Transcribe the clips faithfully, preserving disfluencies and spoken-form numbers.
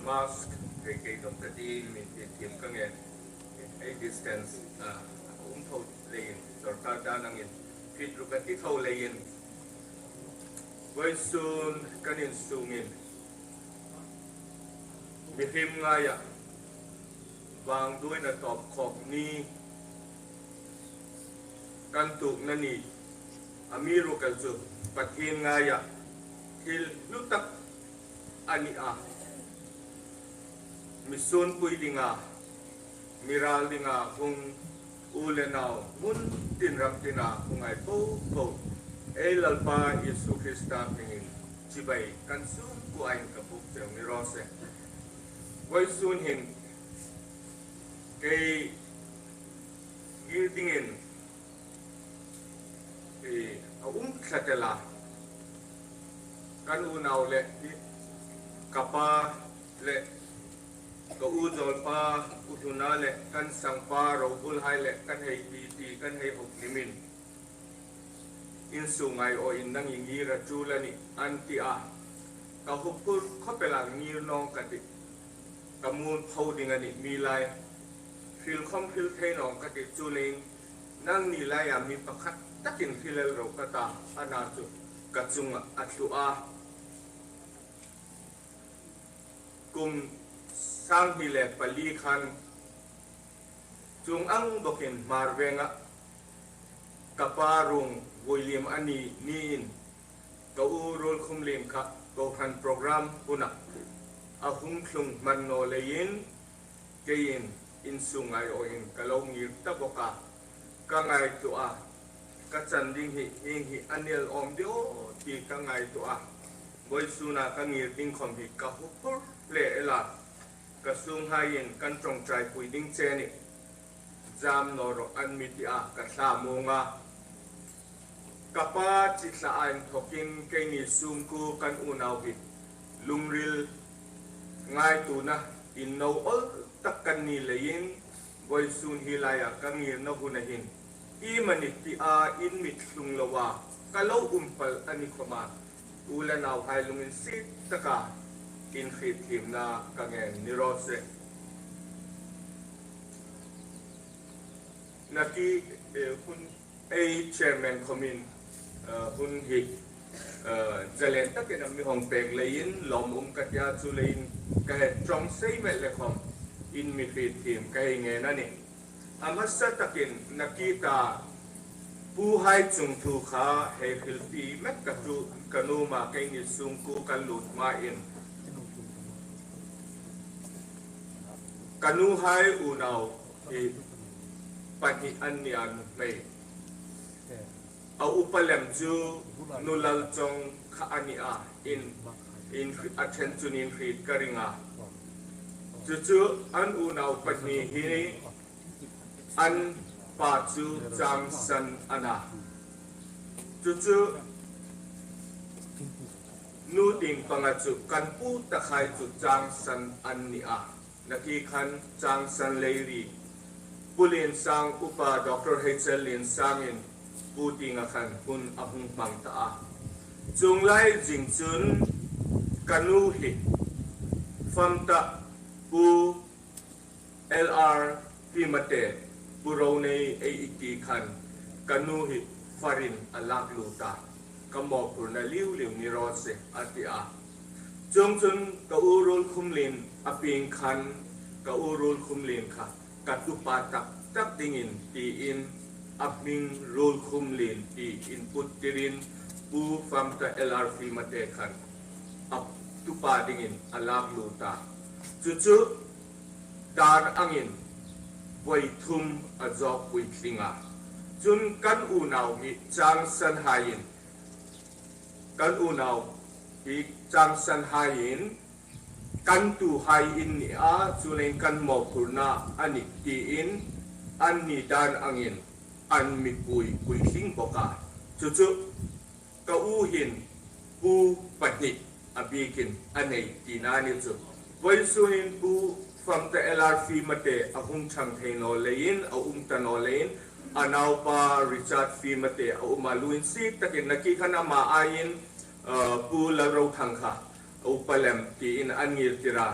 Mask, kei kei dawk ka tiin min ti thiem ka nge. Ei distance, ah, um tho leiin, sorkar dan angin, feet ruk a ti tho leiin. Vawisun kan insungin, mihriem ngaia, vangduoina tawp khawk ni, kan tuokna ni, amiruokchu Pathien ngaia, thil hlu tak a ni a. Mi sunpui dinga, mi ral dinga hung u le nau, hmun tin ram tina hung ngai po po. Ei Lalpa Isu Krista hmingin chibai kan sungkuoin ka buk cheu ni raw se. Vawisun hin kei ngir dingin, eh, a um tlat el a. Kan unau le, ka pa le, ka u zawlpa, u hluna le, kan sangpa, Rohulhai le, kan hei ti ti, kan hei hawk nimin. Insung aiawin nangin ngir a tul a nih, an ti a. Ka huphur khawp el a, ngir nawng ka tih. Ka mual pho ding a nih mi lai. Hril khawm hril thei nawng ka tih, chuleiin nangni laia mi pakhat takin hril el ro ka ta, a na chu ka chunga a thlu a. Kum sang hni le pali khan chuong ang bawkin Hmar Venga ka pa ruong vuilim a ni niin, ka u Ruolkhumlien kha kohran program huna a hung tlung hman naw leiin, keiin insung aiawin ka lo ngir ta bawk a, ka ngaituo a, ka chan ding hi hieng hi a ni el awm deu ti ka ngaituo a. Vawisuna ka ngir ding khawm hi ka huphur hle el a. Ka sunghaiin kan ṭawngṭaipui ding che a nih, zam naw rawh an mi ti a, ka thlamuong a. Ka pa chi thla a inthokin keini sungkuo kan unau hi lungril ngaituona inno awl tak kan ni leiin, vawisun hi laia ka ngirna huna hin, iemani tia in mit hlung loa ka lo um pal a ni khawma, u le nauhai lunginsiet taka inhrietthliemna ka ngen ni raw se. Nakie, eh, hun ei chairman khawmin, eh, hun hi, eh, zalen takin a mi hawng pek leiin lawmum ka tia, chuleiin ka hei ṭawng sei met le khawm in mi hrietthiemna ka hei ngen a nih. A hmasa takin nakie ta puhai chungthu kha hei hrilpui met ka tu, ka nuom a, keini sungkuo kan lut hmain ka nuhai unau hi pahni an ni a, nuhmei. A upa lem chu Nu Lalchawng kha a ni a, in, in a ṭhen chun inhriet ka ring a. Chu chu an unau pahni hi an pa chu Changsan a na. Chu chu Nu Dingpanga chu kan pu takhai chu Changsan an ni a. Nakie khan Changsan Leiri, Pu Liensang, Upa Doctor H L Liensangin Pu Dinga khan hun a hung hmang ta a. Chuong lai zing chun ka nu hi fam ta, Pu L R Fimate, Pu Ronei ei ti khan ka nu hi farin a lak lut a, ka mawphurna liu liu ni raw se, a ti a. Chuongchun ka u Ruolkhumlien a pieng khan, ka u Ruolkhumlien kha ka tupa tak tak dingin tiin, a hming Ruolkhumlien tiin put tirin, Pu Famta L R Fimate khan a tupa dingin a lak lut a. Chu chu dar angin voi thum a zawk puitling a. Chun kan unau hi Changsanhaiin, kan unau hi Changsanhaiin, kan tuhai in ni a, chuleiin kan mawphurna a nih tiin, anni dan angin an mi pui puitling bawk a. Chu chu ka u hin pu pahni a bikin a nei tina ni chu. Vawisunin Pu Famta L R Fimate a hung ṭhang thei naw leiin, a um ta naw leiin, a naupa Richard Fimate a um a, lunginsiet takin nakie khan ama aiin, uh, Pu Lalrothang kha a upa lem tiin an ngirtir a.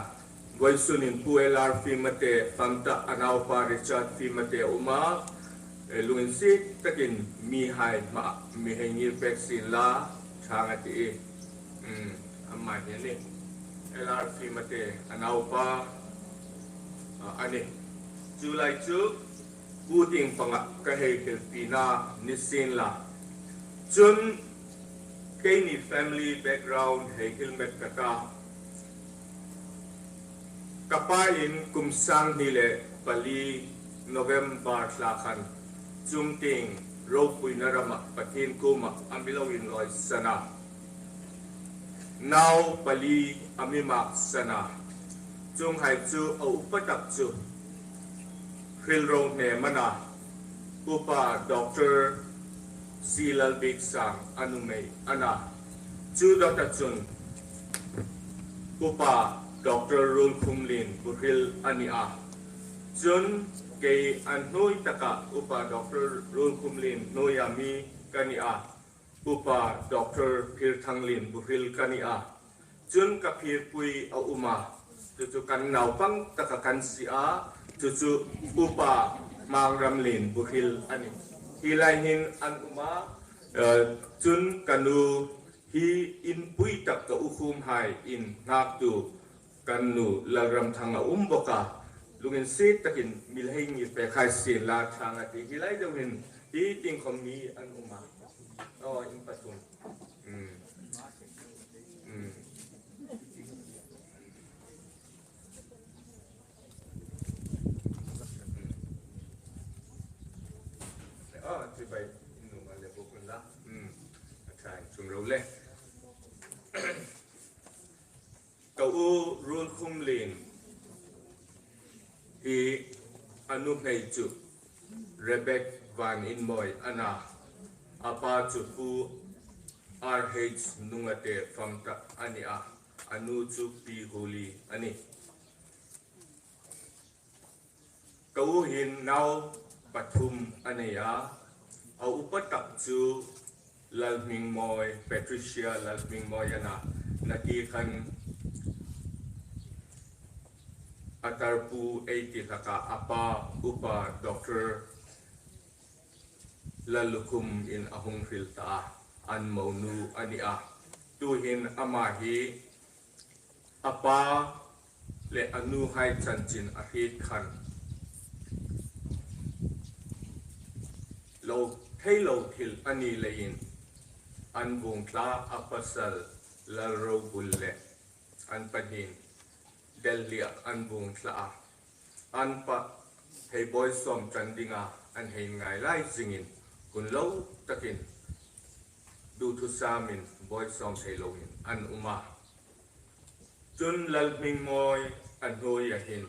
Vawisun hin Pu L R Fimate, Famta a naupa Richard Fimate a um a, eh, lunginsiet takin mihai hmaah mi hei ngir pek sien la, ṭhang a ti. Hmm, ama hi a nih. L R Fimate a naupa, ah, a nih. Chu lai chu Pu tieng panga ka hei hrilpina ni sien la. Chun keini family background hei hril met ka ta. Ka pa in kum sang hni le pali November thla khan Chungtieng ropuina rama Pathien kuoma a mi lo inlawisan a. Nau pali a mi maksan a. Chuonghai chu a upa tak chu hril ro hnem a na, Upa Doctor C Lalbiksang a nuhmei a na. Chu dawta chun Upa Doctor Rulkhumlien Buhril a ni a. Chun kei a hnuoi taka Upa Doctor Rulkhumlien hnuoia mi ka ni a. Upa Doctor Phirthanglien Buhril ka ni a. Chun ka phirpui a um a. Chu chu kan naupang taka kan sie a. Chu chu Upa Hmangramlien Buhril a nih. Hi lai hin an um a. Eh, chun ka nu hi inpui tak ka u khumhai inngaktu kan nu Lalramthang a um bawk a. Lunginsiet takin mi hei ngir pek hai sien la, ṭhang a ti. Hi lai deuh hin hi tieng khom mi an um a. Aw, in pathum. Hmm. Hmm. Ah, chibai in nuom a le bawk un la. Hmm. A ṭha, inchung ro le. Ka u Rulkhumlien hi a nuhmei chu Rebek Vaninmawi a na, a pa chu Pu R H Nungate Famta a ni a, a nu chu Pi Huli a nih. Ka u hin nau pathum a nei a, a upa tak chu Lalhmingmawi, Patricia Lalhmingmawi a na, nakie khan a tarpu ei ti hlak a, a pa Upa Doctor Lallukhum in a hung hril ta a, an monu a ni a. Tuhin ama hi a pa le a nuhai chanchin a hriet khan lo thei lo thil a ni leiin an vuong thla a, pasal Lalrobul le an pahni Delhi-a an vuong thla a. An pa hei bawisawm ṭan dinga an hei ngai lai zingin hun lo takin duthusaamin bawisawm thei loin an um a. Chun Lalhmingmawi a hnuoia hin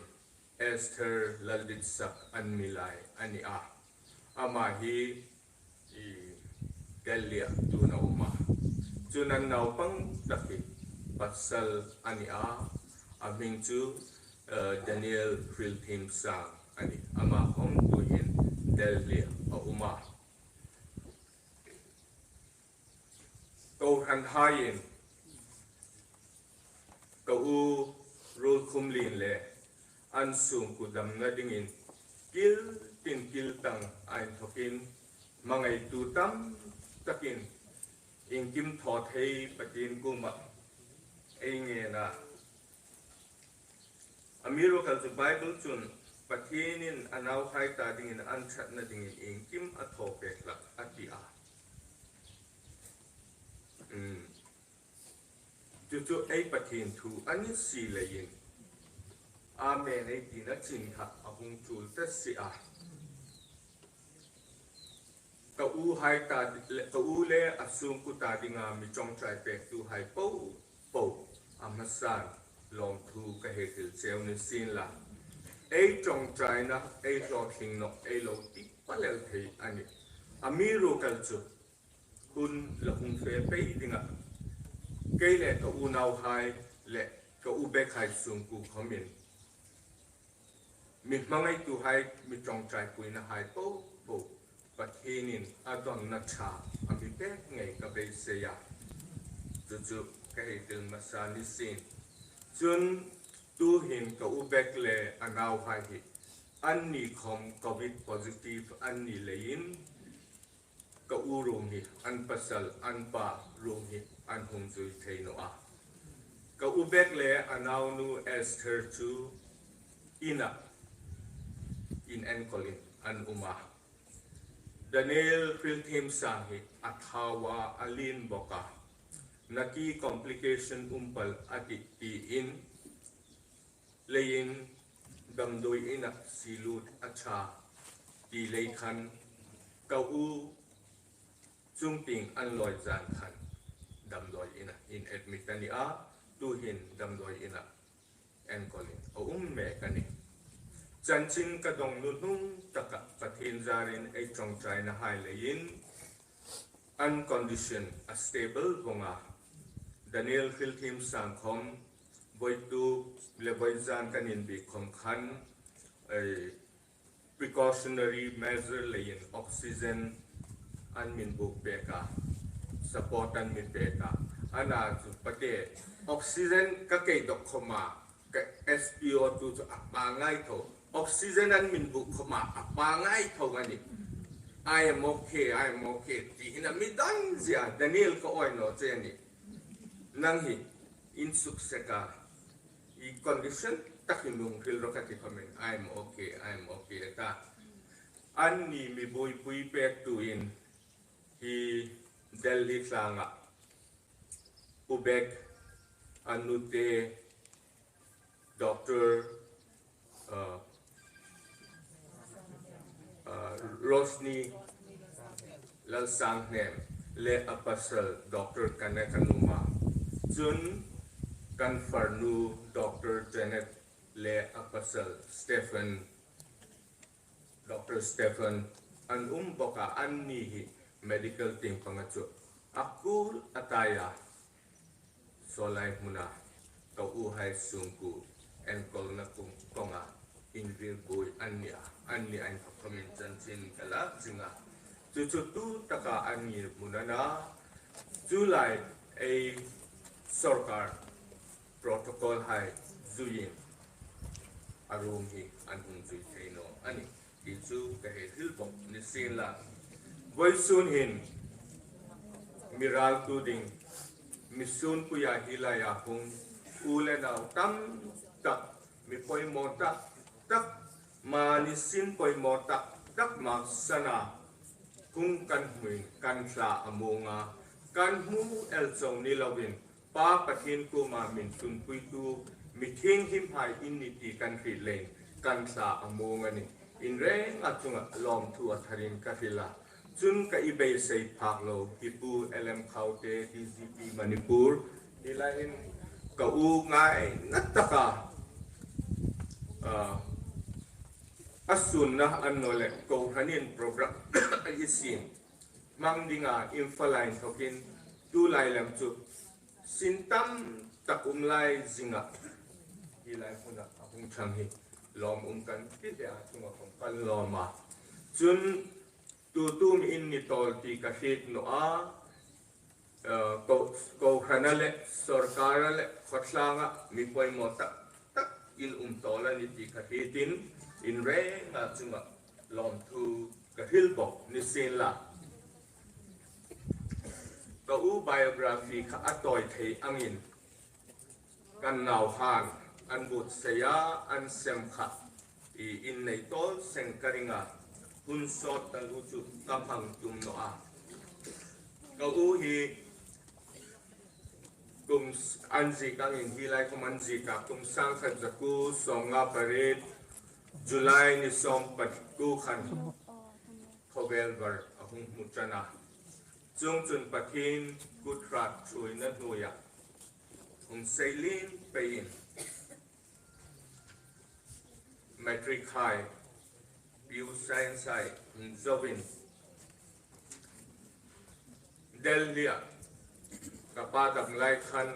Esther Lalditsak an milai a ni a. Ama hi i Delhi-a tuhin a um a. Chun an naupang tak hi pasal a ni a. A hming chu, eh, Daniel Hrilthimsang a nih. Ama khom tuhin Delhi-a um a. Kohranhaiin ka u Rulkhumlien le an sungkuo damna dingin kil tin kil tang a inthawkin hmangaitu tam takin iengkim thaw thei Pathien kuoma ei ngen a. Amiruokchu Bible chun Pathienin a nauhai ta dingin an ṭhatna dingin iengkim a thaw pek hlak a ti a. Hmm. Chu chu ei Pathien thu a ni si leiin, amen ei tina chin kha a hung tul ta si a. Ka u hai ta, ka u le a sungkuo ta dinga mi ṭawngṭai pektuhai po po, a hmasan lawmthu ka hei hril cheu ni sien la. Ei ṭawngṭaina, ei hlawtling nawk, ei lo ti palel thei a nih. Amiruokchu hun la hung fe pei dinga kei le ka unauhai le ka u bekhai sungkuo khomin mi hmangaituhai, mi ṭawngṭaipuinahai po po Pathienin a dawnna ṭha a mi pek ngei ka beisei a. Chu chu ka hei hril hmasa ni sien. Chun Tuhin ka u bek le a nauhai hi anni khom covid positive an ni leiin ka u ruong hi, an pasal, an pa ruong hi an hung zui thei naw a. Ka u bek le a naunu Esther chu ina, in enkawlin an um a. Daniel Hrilthiemsang hi a thau a, a lien bawk a. Nakie complication um pal a tih tiin leiin damdawi ina sie lut a ṭha ti lei khan ka u chungtieng an lawi zan khan damdawi ina in admit a ni a, tuhin damdawi ina enkawlin a um mek a nih. Chanchin ka dawng hnuhnung taka Pathien zarin ei ṭawngṭainahai leiin an condition a stable vawng a. Daniel Hrilthiemsang khom voituk le voizan kan inbiek khom khan ei precautionary measure leiin oxygen an min buk pek a, support an min pek a. Ana chu pate oxygen ka kei dawk khoma ka S P O two chu a pangai tho. Oxygen an min buk khoma a pangai tho a nih. "I am okay, I am okay," ti hin a mi don zia, Daniel ka awi naw che a nih. Nang hi in suk sek a, i condition tak hi mi hung hril rawh ka ti khomin, "I am okay, I am okay," a ta. Anni mi buoipui pektuin hi Delhi tlanga u bek, a nu te, Doctor, uh, uh, Rosni Lalsanghnem le a pasal Doctor Kanek an um a. Chun kan farnu Doctor Janet le a pasal Stephen, Doctor Stephen an um bawk a. Anni hi medical team panga chu a kul a tai a. Saw lai hmuna ka uhai sungkuo enkawlna kung konga invirbuoi an ni a, anni a inthawk khomin chanchin ka lak zing a. Chu chu tu taka anni hmuna na, chu lai ei sawrkar protocol hai zuiin a ruong hi an hung zui thei naw a nih ti chu ka hei hril bawk ni sien la. Vawisun hin mi raltu ding, mi sunpuia hi laia hung u le nau tam tak, mi poimaw tak tak, mani sin poimaw tak tak mak sana hung kan hmuin kan thla a muong a, kan hmu el chau ni loin Pa Pathien kuoma min sunpuitu mi thienghlimhai in ni ti kan hriet leiin kan thla a muong a nih. In renga chunga lawmthu a tharin ka hril a. Chun ka i beisei phak lo hi Pu L M Khaute, D G P Manipur, hi laiin ka u ngaina taka, ah, a sunna annawleh kohranin program a i siem hmang dinga Imphal a inthawkin tu lai lam chu sin tam tak um lai zinga hi lai hmuna a hung ṭhang hi lawm um kan ti hle a, chunga khom kan lawm a. Chun tu tu mi in ni tawl ti ka hriet naw a, eh, ko, kohrana le sawrkara le khawtlanga mi poimaw tak tak in um tawl a ni ti ka hrietin in renga chunga lawmthu ka hril bawk ni sien la. Ka u biography kha a tawi thei angin kan nauhan an buotsai a, an sem kha i in nei tawl seng ka ring a, hun sawt taluo chu ka hmang tum naw a. Ka u hi kum s-, an ziek angin hi lai khom an ziek a, kum sangkhat zakuo sawmnga pariet, July ni sawm pakuo khan khawvel var a hung hmu ṭan a. Chuongchun Pathien kut hrat ṭhuoina hnuoia hung seilien peiin matric hai, P U science hai inzovin Delhi-a ka pa dam lai khan,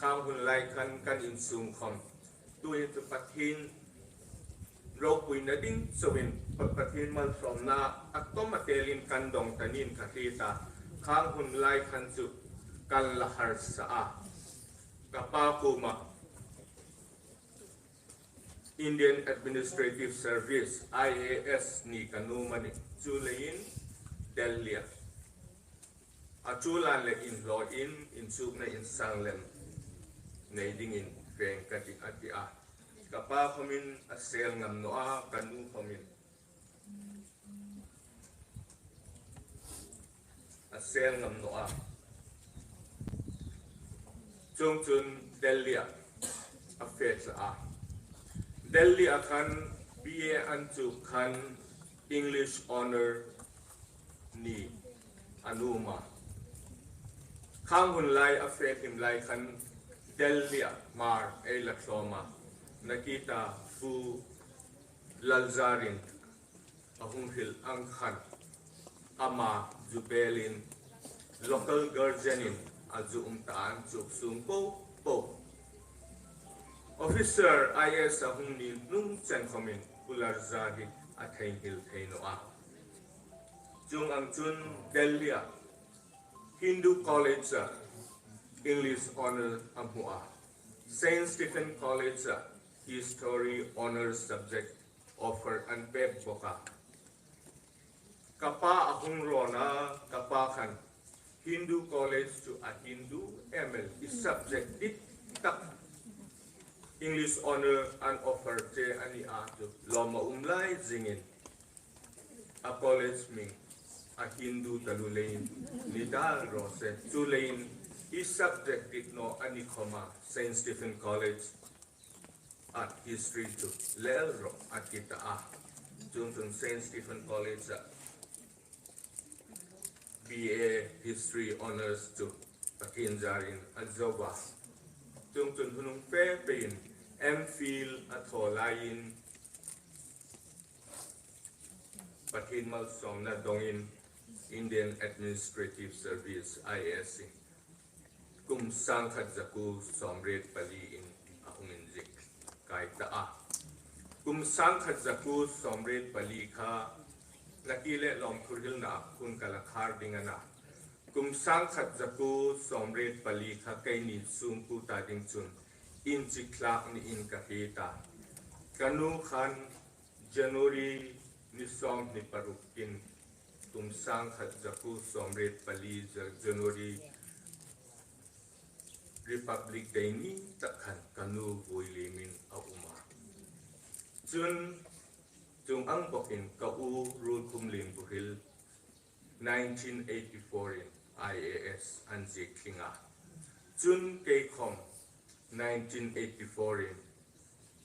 khang hun lai khan kan insung khom, tu hi chu Pathien ropuina ding chauin Pa-, Pathien malsawmna a tawm a telin kan dawng ta niin ka hriet a. Khang hun lai khan chu kan la harsa a. Ka pa kuoma Indian Administrative Service, I A S ni ka nuom a nih. Chuleiin Delhi-a a ṭulan le inhlawin inchukna insang lem nei dingin fe ka tih, a ti a. Ka pa khomin a sel ngam naw a, ka nu khomin a sel ngam naw a. Chuongchun Delhi-a a fe tlat a. Delhi-a khan B A an chuk khan English Honour ni a nuom a. Khang hun lai a fe hlim lai khan Delhi-a Hmar ei la tlawm a. Nakie ta Pu Lalzar-in a hung hril ang khan ama zu belin local guardian-in a zu um ta, an chuk sung po po. Officer I A S a hung ni hnung chen khomin Pu Lalzar hi a theinghil thei naw a. Chuong ang chun Delhi-a Hindu College-a English Honour a hmu a. Saint Stephen College-a History Honours subject offer an pek bawk a. Ka pa a hung rawn a, ka pa khan Hindu College chu a Hindu em el, i subject dik tak English Honour an offer che a ni a chu lawm a um lai zingin a college hming a Hindu taluo leiin ni dal raw se. Chuleiin i subject dik naw a ni khawma Saint Stephen College-a history chu lel rawh a ti ta a. Chuongchun Saint Stephen College-a B A History Honours chu Pathien zarin a zo a. Chuongchun hun hung fe peiin M Phil a thaw laiin Pathien malsawmna dongin Indian Administrative Service, I A S, kum sangkhat zakuo sawmriet pali-in a hung inziek kai ta a. Kum sangkhat zakuo sawmriet pali kha nakie le lawmthu hrilna hun ka la khar ding a na. Kum sangkhat zakuo sawmriet pali kha keini sungkuo ta ding chun inchik thlak niin ka hriet a. Ka nu khan January ni sawmhni parukin kum sangkhat zakuo sawmriet pali Ja-, January Republic Day ni tak khan ka nu vui liemin a um a. Chun chuong ang bawkin ka u Ruolkhum Liempuhril nineteen eighty-four-in I A S an ziek tling a. Chun kei khawm nineteen eighty-four-in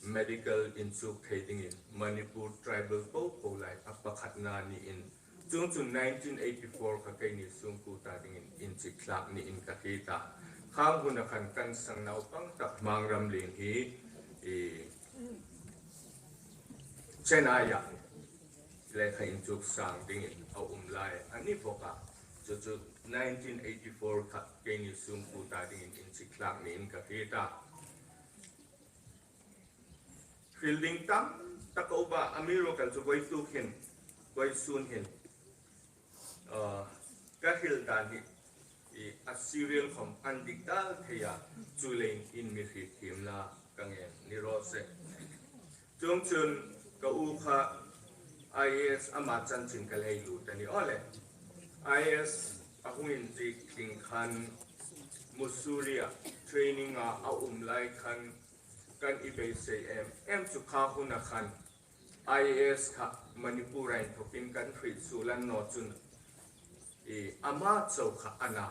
medical inchuk thei dingin Manipur tribal po po lai a pakhatna niin, chuongchun nineteen eighty-four kha keini sungkuo ta dingin inchik thlak niin ka hriet a. Khang huna khan kan sang naupang tak Hmangramlien hi, i, Chennai-a lekha inchuk sang dingin a um lai a ni bawk a. Chu chu nineteen eighty-four kha keini sungkuo ta dingin inchik thlak niin ka hriet a. Hril ding tam tak a um a, amiruokchu vawituk hin, vawisun hin, ah, ka hril dan hi, i, a serial khawm an dik dal thei a, chuleiin in mi hriet thiem la ka ngen ni raw se. Chuongchun ka u kha I A S ama chanchin ka lei lut a ni aw le. I A S a hung inziek tling khan Mussoorie-a training-a a um lai khan kan i beisei em em chu kha huna khan I A S kha Manipur-a inthokin kan hriet suol a ni naw chun, i, ama chau kha a na.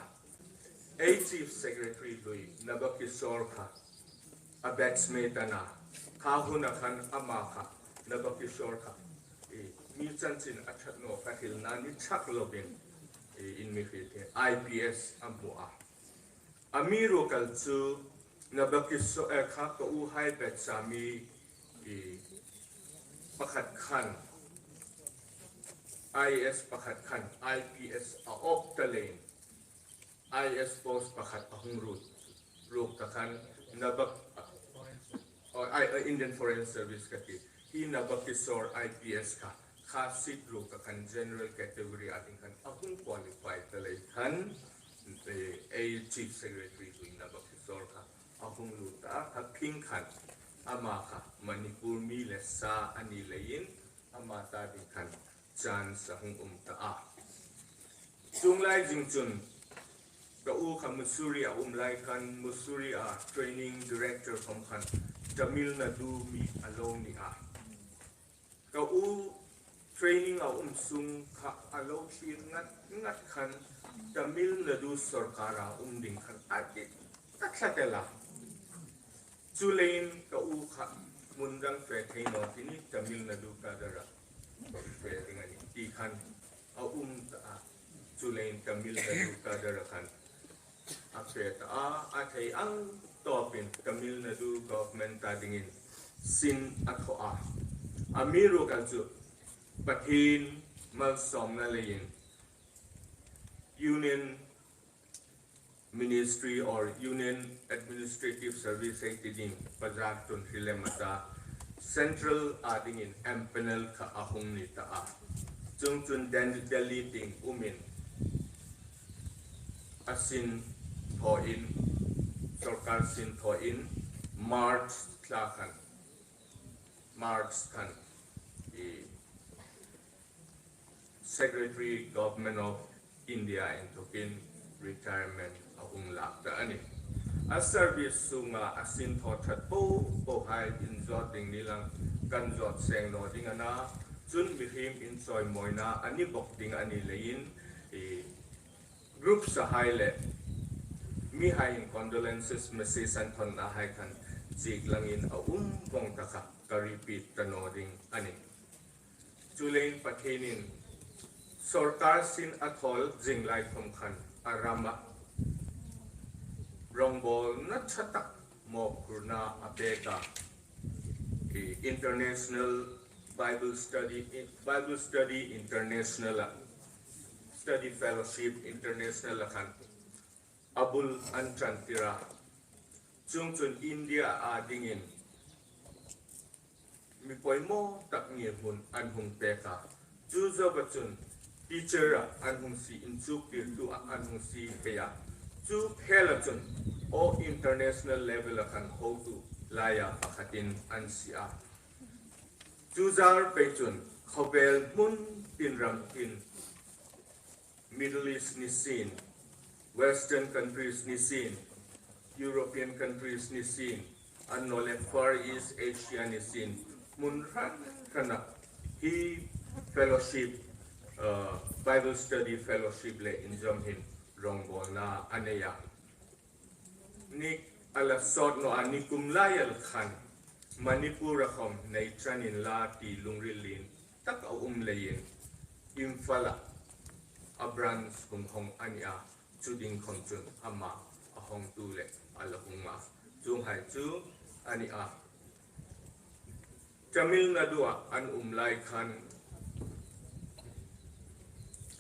Ei Chief Secretary hlui Nabakishore kha a batchmate a na. Kha huna khan ama kha Nabakishore kha, i, mi chanchin a ṭhat naw kha hrilna ni chak lovin, i, in mi hriet hi I P S a hmu a. Amiruokchu Nabakishore, eh, kha ka u hai batch-a mi, i, pakhat khan, I A S pakhat khan I P S a awp ta leiin, I A S post pakhat a hung ruot, ruot ta khan Nabak-, oh, I, uh, Indian Foreign Service ka ti. Hi Nabakishore I P S kha, kha seat ruot ta khan general category-a ding khan a hung qualify ta lei khan, eh, ei Chief Secretary hlui Nabakishore kha a hung lut ta, kha phing khan Ama kha Manipur mi le sa a ni leiin ama ta ding khan chance a hung um ta a. Chuong lai zing chun ka u kha Mussoorie a um lai khan Mussoorie-a training director khom khan Tamil Nadu mi a lo ni a. Ka u training a um sung kha a lo thlir ngat ngat khan Tamil Nadu sawrkara um ding khan a ti ta tlat el a. Chuleiin ka u kha hmun dang fe thei naw ti ni, Tamil Nadu cadre-a fe ding a nih ti khan a um ta a. Chuleiin Tamil Nadu cadre-a khan a fe ta a, a thei ang tawpin Tamil Nadu government ta dingin sin a thaw a. Amiruokchu Pathien malsawmna leiin Union Ministry or Union Administrative Service ei ti ding pazar tun hril lem a ta, Central a dingin empanel kha a hung ni ta a. Chuongchun Delhi tieng umin a sin thawin, sawrkar sin thawin March thla khan, March khan i Secretary Government of India inthokin retirement a hung lak ta a nih. A service sunga a sin thaw ṭhat po pohai inzawt ding ni lang, kan zawt seng naw ding a na, chun mihriem inchawimawina a ni bawk ding a ni leiin, i group sahai le mihaiin condolences message an thawnna hai khan ziek langin a um vawng ta kha ka repeat ta naw ding a nih. Chuleiin Pathienin sawrkar sin a thaw zing lai khom khan a rama rawngbawlna ṭha tak mawphurna a pek a. I International Bible Study, Bible Study International-a, Study Fellowship International-a khan a bul an ṭantir a. Chuongchun India a dingin mi poimaw tak ngirhmun an hung pek a. Chu zoa chun teacher-a an hung sie, inchuktirtu-a an hung sie thei a. Chu khela chun aw international level-a khan hotu laia pakhatin an sie a. Chu zar pei chun khawvel hmun tin ram tin Middle East ni sien, Western countries ni sien, European countries ni sien, annawleh Far East Asia ni sien, hmun hran hrana hi fellowship, uh, Bible study fellowship le inzawm hin rawngbawlna a nei a. Ni a la sawt naw a, nikum lai el khan Manipur-a khom nei ṭan inla ti lungril lien tak a um leiin Imphal-a a branch hung hawng a ni a, chu ding khom chun ama a hawngtu le a la hung a, chuonghai chu a ni a. Tamil Nadu-a an um lai khan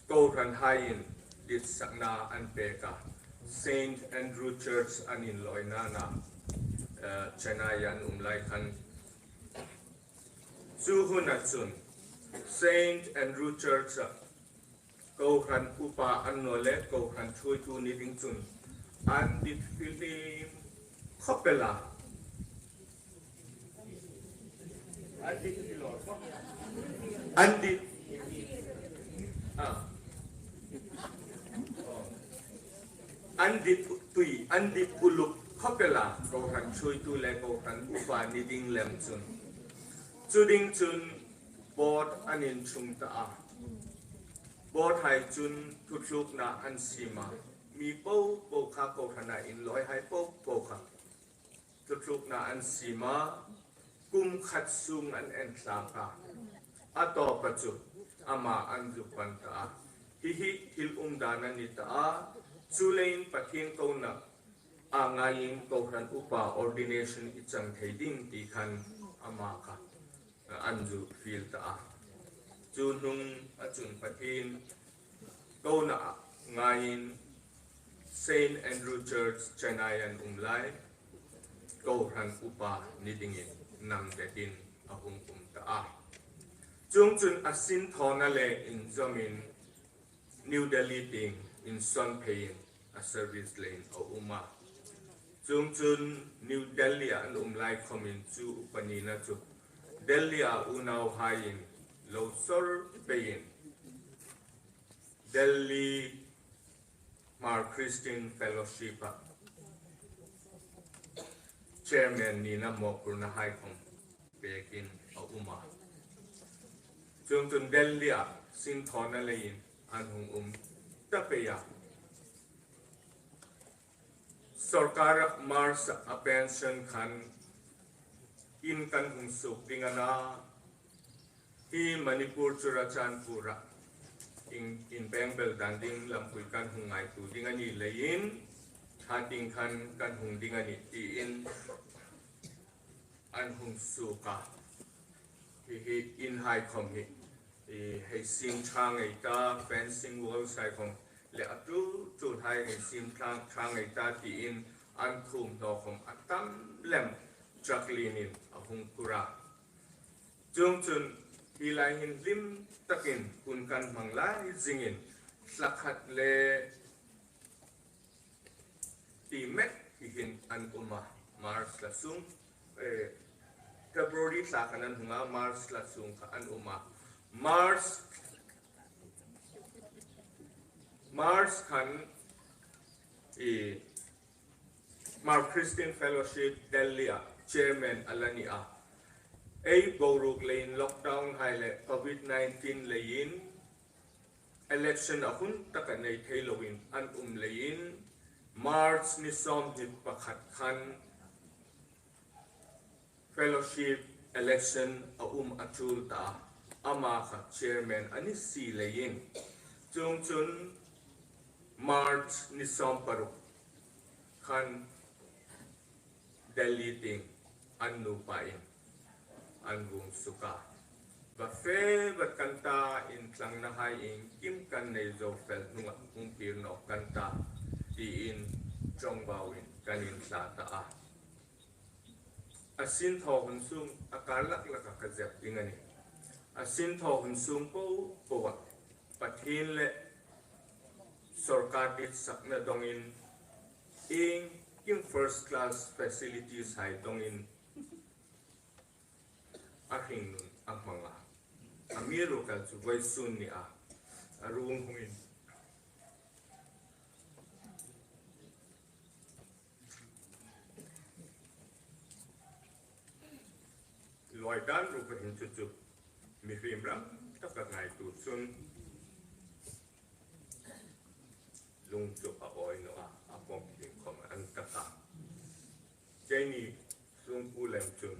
kohranhaiin ditsakna an pek a, Saint Andrew Church an inlawina na, eh, Chennai-a an um lai khan chu huna chun Saint Andrew Church-a kohran upa annawleh kohran ṭhuoitu ni ding chun an dit fihlim khawp el a. An dit, an dit, ah, an dit tui, an dit uluk khawp el a, kohran ṭhuoitu le kohran upa ni ding lem chun. Chu ding chun board an inchung ta a. Board-hai chun thutlukna an siem a. Mi popo kha, kohrana inlawihai popo kha thutlukna an siem a. Kum khat sung an en thlak a. A tawpa chu ama an zuk pan ta a. Hi hi thil umdan a ni ta a. Chuleiin Pathien kona a ngaiin kohran upa ordination i chang thei ding ti khan ama kha an zuk fiel ta a. Chu hnunga chun Pathien kona ngaiin Saint Andrew Church Chennai-a an um lai kohran upa ni dingin namdetin a hung um ta a. Chuongchun a sin thawna le inzawmin New Delhi tieng insawn pheiin a service leiin a um a. Chuongchun New Delhi-a an um lai khomin chu upa nina chu Delhi-a unauhaiin lo sawr peiin Delhi Hmar Christian Fellowship-a chairman nina mawphurna hai khom pekin a um a. Chuongchun Delhi-a sinthawna leiin an hung um ta pei a. Sawrkar March a pension khan in kan hung suok ding a na. Hi Manipur Churachandpur-a in, inbengbel dan ding lampui kan hung ngaituo ding a ni leiin, ha tieng khan kan hung ding a nih tiin an hung suok a. Hi, hi in hai khom hi, i, hei siem ṭha ngei ta, fencing walls hai khom le a tul tul hai hei siem ṭha, ṭha ngei ta tiin an thuomhnaw khom a tam lem, truck lienin a hung phur a. Chuongchun hi lai hin hlim takin hun kan hmang lai zingin thla khat le ti met hi hin an um a, March thla sung, eh, February thla khan an hung a, March thla sung kha an um a. March, March khan i Hmar Christian Fellowship Delhi-a chairman a la ni a. Ei boruok leiin lockdown hai le covid nineteen leiin election a hun taka nei thei loin an um leiin March ni sawmhni pakhat khan fellowship election a um a tul ta a. Ama kha chairman a ni si leiin chuongchun March ni sawmparuk khan Delhi tieng an nupain an vuong suok a. Va fe vat kan ta, intlangna hai iengkim kan nei zo fel hnunga hung kir nawk kan ta, tiin ṭawngbauin kan inthla ta a. A sinthaw hun sung a kar lak laka ka zep ding a nih. A sinthaw hun sung po poa Pathien le sawrkar ditsakna dongin iengkim first class facilities hai dongin a hringnun a hmang a. Amiruokchu vawisun nia a ruong hungin luai dan ruok hin chu chu mihriem ram taka ngaituo chun lung chu a awi naw a, a pawm ding khom an ta a. Keini sungkuo lem chun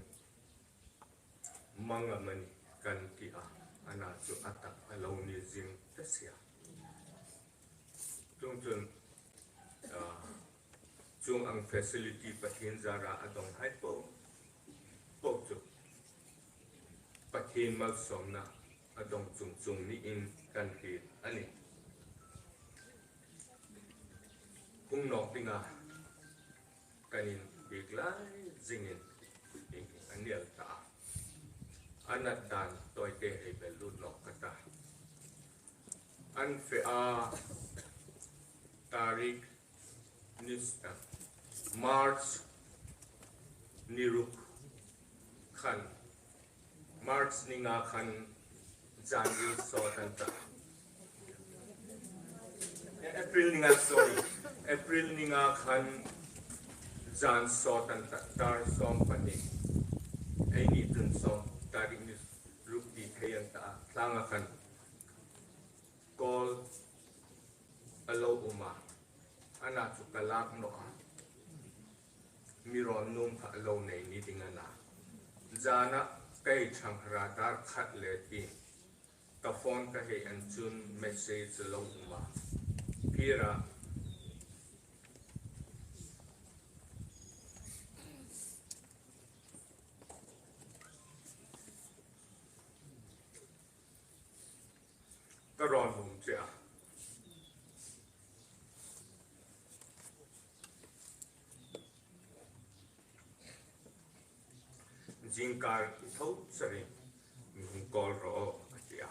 mang a mani kan ti a, ana chu a tak a lo ni zing ta si a. Chuongchun, ah, chuong ang facility Pathien zara a dong hai po po chu Pathien malsawmna a dong chung chung niin kan hriet a nih. Hung nawk dinga kan inbiek lai zingin ieng ieng an ni el ta a. A nat dan tawite hei bel lut nawk ka ta. An fe a, tarik ni, March ni ruk khan, March ni nga khan zan ril sawt an ta. Eh, April ni nga, sorry. April ni nga khan zan sawt an ta, dar sawm pahni. Eini chun sawm, tarik ni ruk ti thei an ta. Tlanga khan call a lo um a, ana chu ka lak naw a. Mi rawn nuom kha a lo nei ni ding a na. Zana kei ṭhang hra dar khat le ti ka phone ka hei en chun message a lo um a. Phira ka rawn nuom che a. Zingkar i tho sarin mi hung call rawh a ti a.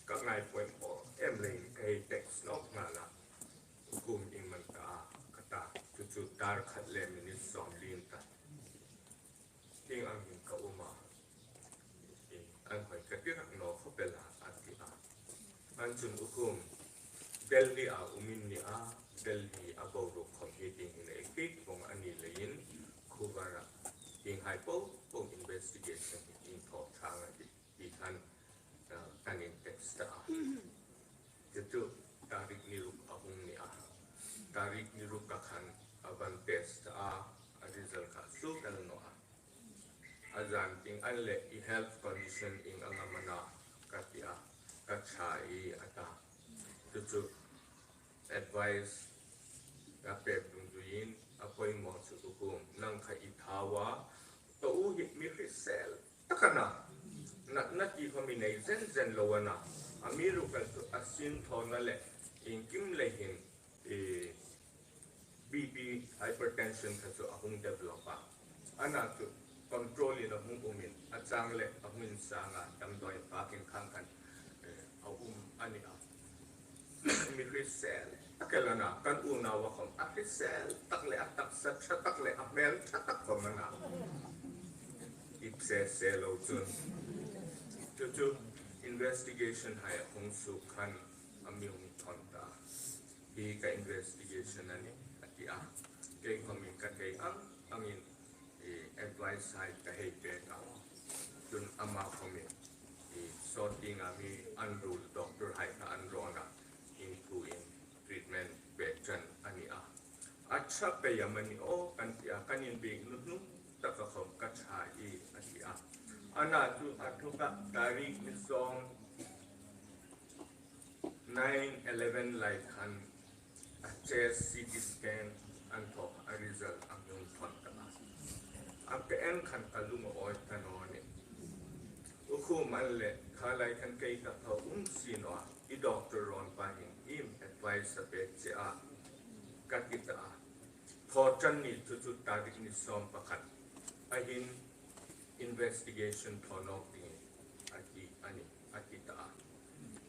Ka ngai poimaw em leiin ka hei text nawk nghal a. Kum in man ta a, ka ta chu chu. Chu tar khat le minute sawmli ta. Hieng ang hin ka um a. An hoi ka ti rak naw khop el a, a ti a. An chun U Khum, Delhi a um in ni a, Delhi a boruok khom hi ding hin ei kik vong a ni leiin, khuo var a. Hienghai po po investigation hi in thaw ṭha a tih. Ti khan, ah, kan in text ta a. Chu chu tarik ni ruk a hung ni a. Tarik ni ruk a khan a van test a, a result kha suok el naw a. A zan tieng an le, "I health condition ieng ang am a na?" ka ti a, "Ka ṭha ie," a ta. Chu chu advice ka pek dungzuiin a poimaw chu U Khum, nang kha i thau a, ka u hi mi hrisel tak a na. Natna ti kha mi nei zen zen lo a na. Amiruokchu a sinthawna le iengkim lei hin, eh, B P, hypertension kha chu a hung develop a. A na chu control-in a hung umin, a chang le a hung insang a, damdawi pakin khang khan, eh, a um a ni a. Mi hrisel tak el a na, kan unau a khom a hrisel tak le a taksa ṭha tak le a hmel ṭha tak khom a na. Ip se se lo chun. Chu chu investigation hai a hung suok khan a mi hung thawn ta. Hi ka investigation a nih, a ti a. Kei khomin ka thei ang angin, eh, advice hai ka hei pek a. Chun ama khomin, eh, sawt dinga mi an ruol, doctor hai kha an rawn a, in thuin treatment pek ṭan a ni a. A ṭha pei am a ni aw, kan ti a, kan inbiek nuhnung taka khom ka ṭha ie, a ti a. A na chu a thawka tarik ni sawm, nine eleven lai khan a chest C T scan an thaw, a result a mi hung thawn ta a. A pe en khan ka lung a awi ta naw nih. U Khum, an le, kha lai khan kei ka thaw um si naw a, i doctor rawn pa hin iem advice a pek che a, ka ti ta a. Thaw ṭan ni chu chu tarik ni sawm pakhat a hin investigation thaw nawk ding a ti a nih, a ti ta a.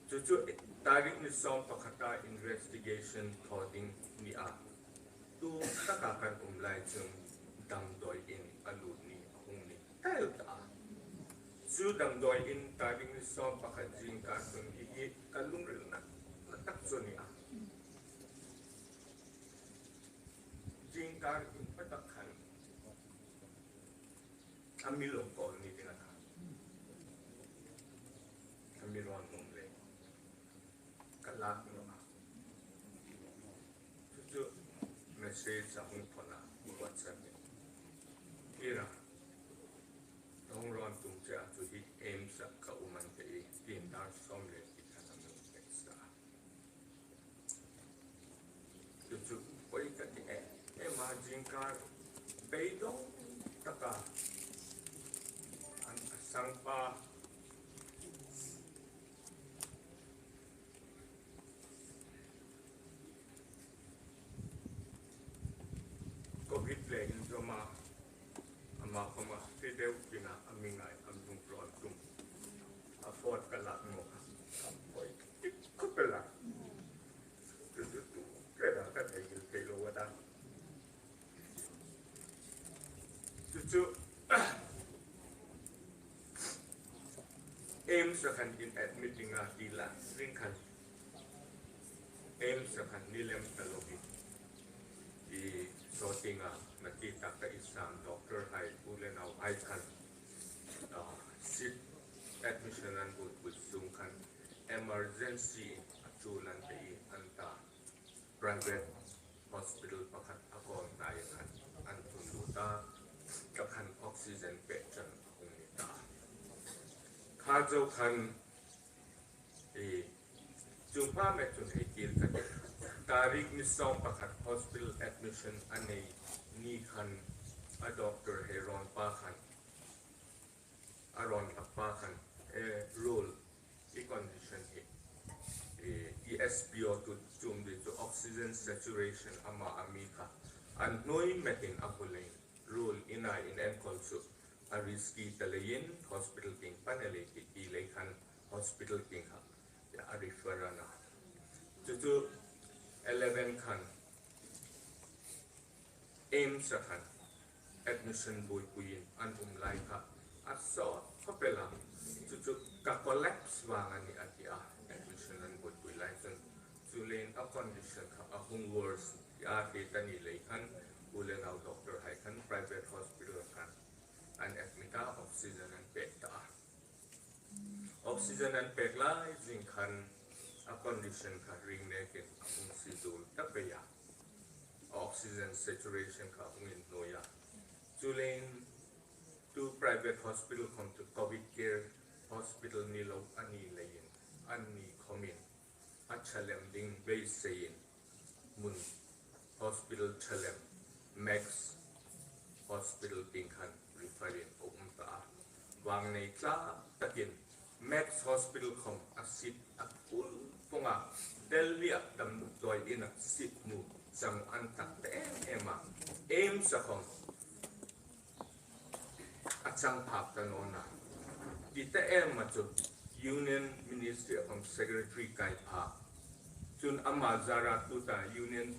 Chu chu tarik ni sawm pakhata investigation thaw ding ni a. Tu taka kan um lai chun damdawiin a lut ni a hung ni ta el ta a. Chu damdawiin tarik ni sawm pakhat zingkar chun hi hi ka lungril na, na tak chu ni a. Zingkar in patak khan a mi lo kawl ni ding a na. A mi rawn mum le. Ka lak naw a. Chu chu message a hung thawn a, WhatsApp-in. Ira, hung rawn tum che a, chu hi AIIMS-a ka um an tih, tin dar sawm le ti khan a mi text a. Chu chu, oi ka ti e, e ma zingkar beidawng taka an a sangpa Covid le inzawma, ama khoma hri deu tina a mi ngai, a mi hung rawn tum. A phone ka lak naw a, ka poi tik khop el a. Chu chu tu, ka da ka thei hil thei lo a ta. Chu chu, AIIMS-a khan in admit ding a ti la, ring khan. AIIMS-a khan ni lem ta lo hi. I sorting a, na ti tak ka i sam doctor hai, u le nau hai khan. Ah, seat admission an bul bul sung khan emergency a chu lan te i an ta. Private hospital pakhat a kawn hnai khan an thun lut a, ka khan oxygen pek ṭan a hung ni ta. Kha zo khan, e, chu pa me chun hei kir ka ti. Tarik ni sawm pakhat hospital admission a nei ni khan a doctor hei rawn pa khan, a rawn hlak pa khan, e, rule i condition hi, e, i S P O two chum di chu oxygen saturation ama a mi kha an hnuoi metin a hmu leiin rule ina in enkawl chu a risky ta leiin hospital tieng pan a lei ti ti lei khan hospital tieng kha a refer a na. Chu chu eleven khan AIIMS-a khan admission buoipuiin an um lai kha a sawt khawp el a. Chu chu ka collapse vang a nih a ti a. Admission an buoipui lai chun. Chuleiin a condition kha a hung worse ti a hriet a ni lei khan u le nau doctor hai khan private hospital khan an admit a, oxygen an pek ta a. Oxygen an pek lai zing khan a condition kha ring nekin a hung sie zuol ta pei a. Oxygen saturation kha a hung inhnuoi a. Chuleiin tu private hospital khawm chu covid care hospital ni lo a ni leiin anni khawmin a ṭha lem ding beiseiin hmun hospital ṭha lem Max Hospital tieng khan refer-in a um ta a. Vangnei tlak takin Max Hospital khawm a seat a full vong a, Delhi-a damdawi ina seat hmu chang an tak ta em em a. AIIMS-a khawm a chang phak ta naw a. Ti ta em a chu Union Ministry-a khawm secretary kai phak. Chun ama zara tuta Union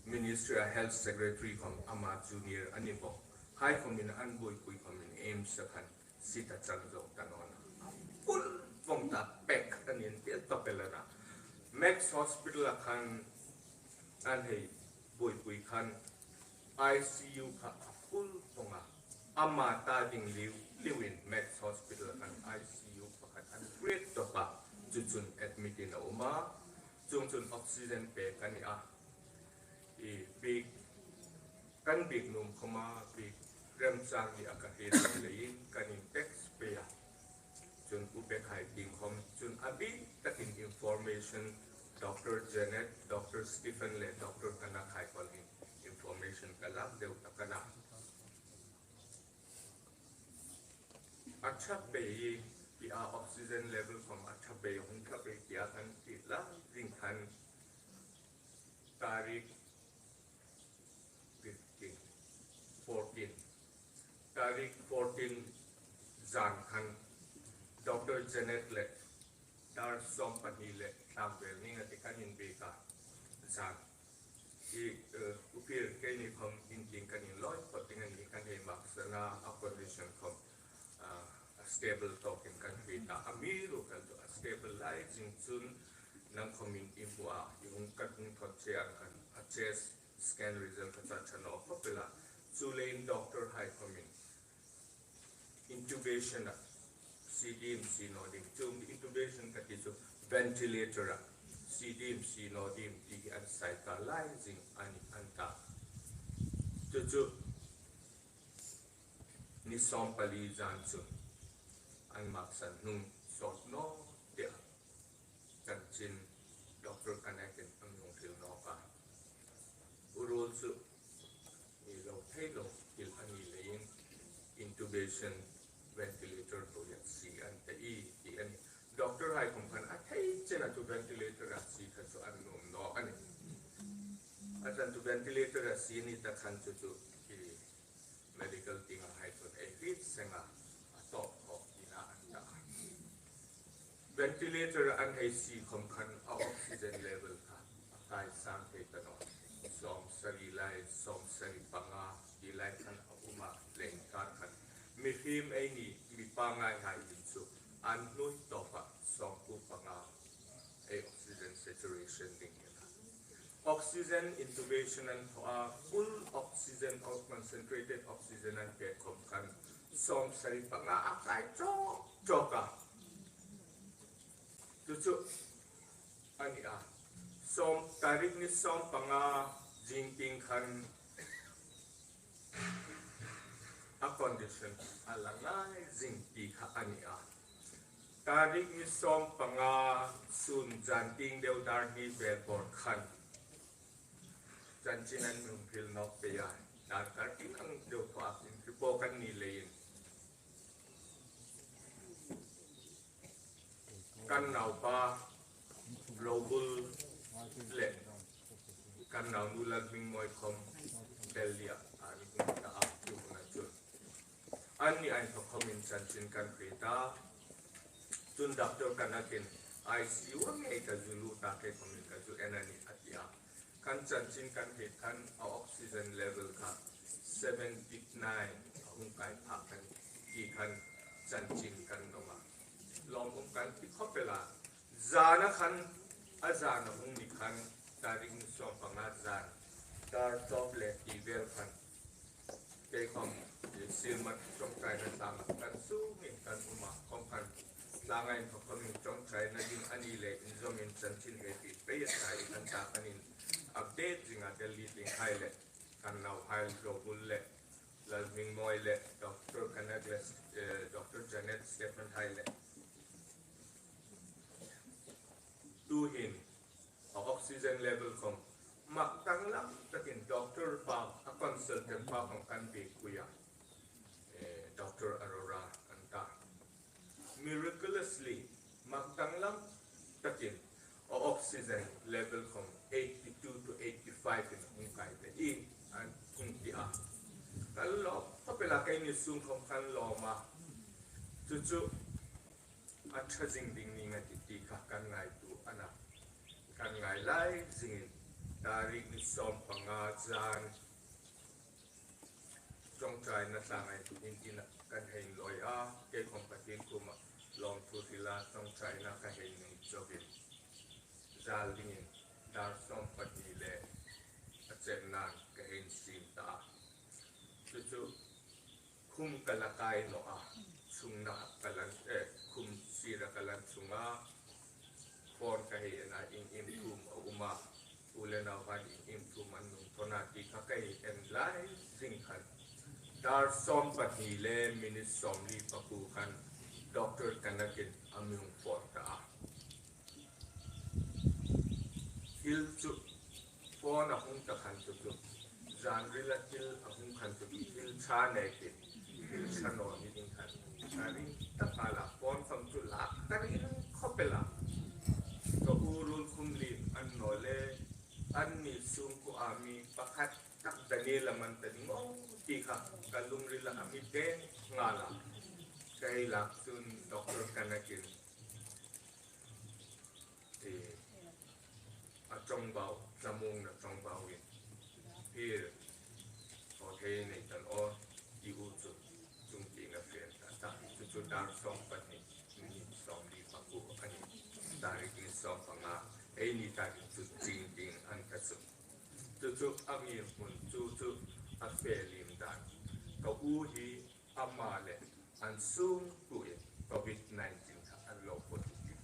Ministry-a Health Secretary khawm ama junior a ni bawk. Hai khawmin an buoipui khawmin AIIMS-a khan seat a chang zo ta naw a. Full vong ta, pack a ni, an tel tawp el a na. Max Hospital-a khan an hei buoipui khan ICU kha a full vong a. Ama ta ding liu liuin Max Hospital-a khan ICU pakhat an create tawp a. Chu chun admit-in a um a. Chuong chun oxygen pek a ni a. I bik, kan bik nuom khawma bik remchang ni a ka hriet leiin kan in text pei a. Chun u Pek hai tieng khawm chun a bik takin information Doctor Janet, Doctor Stephen le Doctor Kanak hai khawmin information ka lak deu tak a na. A ṭha pei, ti a, oxygen level khawm a ṭha pei, hung ṭha pei ti a kan ti lai zing khan tarik fifteen, fourteen, tarik fourteen zan khan Doctor Janet le dar sawm pahni le tlang vel ning a ti kan inbiek a. Zan hi, eh, u Pir, keini khawm in tieng kan inlawi phawt ding a ni, kan hei maksan a, a condition khawm, ah, a stable tawkin kan hriet a. Amiruokchu a stable lai zing chun nang khawmin i hmu a, i hung, kan hung thawt che ang khan a chest scan result kha chu a ṭha naw khawp el a. Chuleiin doctor hai khawmin intubation-a sie ding, sie naw ding. Chuong intubation ka ti chu ventilator-a sie ding, sie naw ding ti hi an sai ta lai zing a ni an ta. Chu chu ni sawm pali zan chu an maksan hnung sawt naw tia chanchin Doctor Kanak-in a mi hung hril nawk a. U ruol chu ni lo thei lo thil a ni leiin intubation ventilator hnuoia sie an ta i ti a nih. Doctor hai khawm khan a thei chena chu ventilator-a sie kha chu an nuom naw a nih. A chang chu ventilator-a sie ni ta khan chu chu i medical tienga hai chun ei hriet seng a, a tawp khawp tina an ta. Ventilator-a an hei sie khawm khan a oxygen level kha a kai sang thei ta naw. Sawmsari lai, sawmsari panga ti lai khan a um a, leng kar khan. Mihriem ei ni, mi pangngai hai hin chu an hnuoi tawpa sawmkuo panga ei oxygen saturation ding hi a. Oxygen intubation an thaw a, full oxygen, or concentrated oxygen an pek khawm khan sawmsari panga a kai chawk chawk a. Chu chu a ni a. Sawm, tarik ni sawm panga zing tieng khan a condition a la ngai zing ti kha a ni a. Tarik ni sawm panga sun zan tieng deu dar hni vel bawr khan chanchin an mi hung hril nawk pei a, dar kar tieng ang deu thaw a, in report kan ni leiin kan naupa Robul le kan naunu Lalhmingmawi khawm Delhi-a an hung ta a, chu huna chun anni inthawk khawmin chanchin kan hriet a. Chun Doctor Kanak-in I C U-a ngei ka zu lut a, kei khawmin ka zu en a nih a ti a. Kan chanchin kan hriet khan a oxygen level kha seventy-nine a hung kai phak khan, ti khan chanchin kan dawng a. Lawmum kan ti khawp el a. Zana khan, a zana hung ni khan, tarik sawm panga zan, dar tawp le ti vel khan, kei khawm, eh, Silmat ṭawngṭaina tlanga kan sungin kan um a, khawm khan, tlanga inthawk khawmin ṭawngṭaina ding a ni le, inzawmin chanchin hei ti pei a ta in an ta khanin update zinga Delhi ding hai le, kan nauhai Zobul le, Lalhmingmawi le, Doctor Kanak le, eh, Doctor Janet Stephen hai le. Tuhin, a oxygen level khawm mak danglam takin doctor pa, a consultant pa khawm kan biekpui a, eh, Doctor Arora an ta. Miraculously, mak danglam takin a oxygen level khawm eighty-two to eighty-five in hung kai ta i an hung ti a. Kan lawm khawp el a, keini sung khawm kan lawm a. Chu chu a ṭha zing ding ning a tih ti kha kan ngaituo a na. Kan ngai lai zingin, tarik ni sawm panga zan ṭawngṭaina tlanga inthawkin kan hei inlawi a, kei khawm Pathien kuoma lawmthu hrila ṭawngṭaina ka hei nei chawkin, zal dingin dar sawm pahni le a chenna'n ka hei insiem ta a. Chu chu, khum ka la kai naw a, chungna ka la, eh, khum sira ka la chunga, phone ka hei en a, ieng ieng thum a um a, u le nauhai ieng ieng thum an nung thawn a ti kha ka hei en lai zing khan, dar sawm pahni le minute sawmli pakuo khan Doctor Kanakin a mi hung phone ta a. Thil chu, phone a hung ta khan chu chu, zanrila thil a hung khan chu chu, thil ṭha nei ti, thil ṭha naw ni ding khan. Ka ring tak a la, phone khawm chu lak ka ring khawp el a. Ka u Ruolkhumlien an naw le, anni sungkuo a mi pakhat tak Daniel a man ta ding aw ti kha ka lungrila a mi deng nghal a. Ka hei lak chun Doctor Kanakin, eh, a ṭawngbau, thlamuongna ṭawngbauin, Pir, thaw thei nei ta naw, ti u chu, chungtieng a fe ta ta, chu chu dar sawm pahni, minute sawmli pakuo a nih, tarik ni sawm panga, eini tarik chu ching ding an ta chu. Chu chu a mi hmun chu chu a fe liem dan. Ka u hi ama le an sungkuoin Covid nineteen kha an lo positive